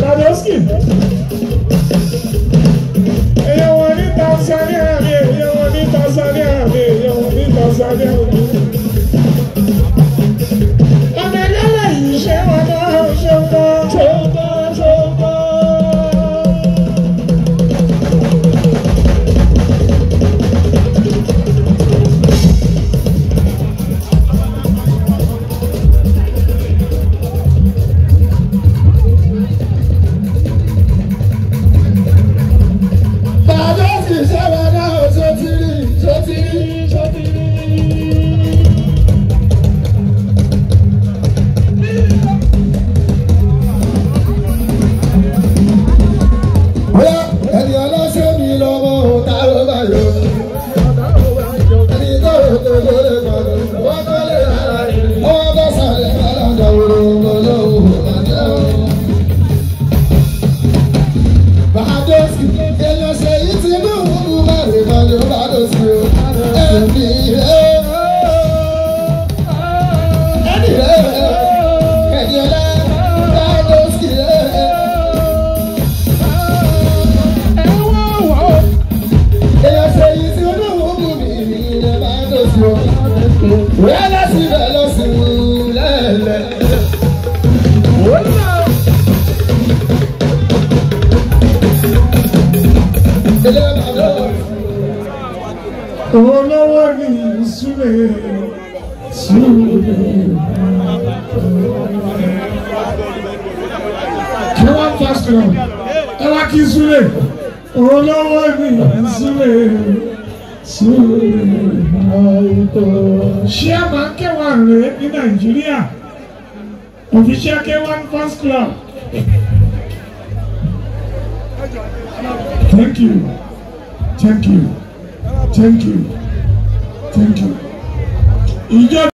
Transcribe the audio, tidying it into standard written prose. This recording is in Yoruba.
Badoski. Èèyàn wọn ní Tanzania mi, èèyàn wọn ní Tanzania mi, èèyàn wọn ní Tanzania mi. Ọmọ ẹlẹ́lẹ̀ yìí ṣé wọn náà ṣe ń bọ́ ṣe ń bọ́ ṣe ń bọ́. Badoski ṣé wọn náà ṣe ti rí ṣe ti rí ṣe ti rí. Bóyá ẹni ọlọ́sẹ̀ mi lọ́mọ òun tá ló bá yọ. Ẹni tó rò tó ló lè gbọ́dọ̀, wọ́n tó lè rárá rẹ̀. Wọ́n bá sàlẹ̀ alájà òróró lọ́wọ́ àjẹ́ o. Badoski, èèyàn ṣe yìí ti ní òun bá lè máa lè Badoski o. Ẹni rẹ̀ ẹni rẹ̀ ẹni ọlá Badoski rẹ̀. Èèyàn ṣe yìí tí olóhùn mú mi ilẹ̀ máa ń lọ sí o. Wẹ́ẹ́ lọ́sí bẹ́ẹ̀ lọ́sí lẹ́lẹ̀. Ilé máa lọ. Olówó ní Súlè Súlè. Kí wọ́n fast lọ? Ẹ wá kí Súlè. Olówó ní Súlè Súlè. Ṣé a máa ń kẹwàá rèé ní Nàìjíríà? Official K1 Fans Club. Thank you. Thank you. Thank you. Thank you. Ìjọba.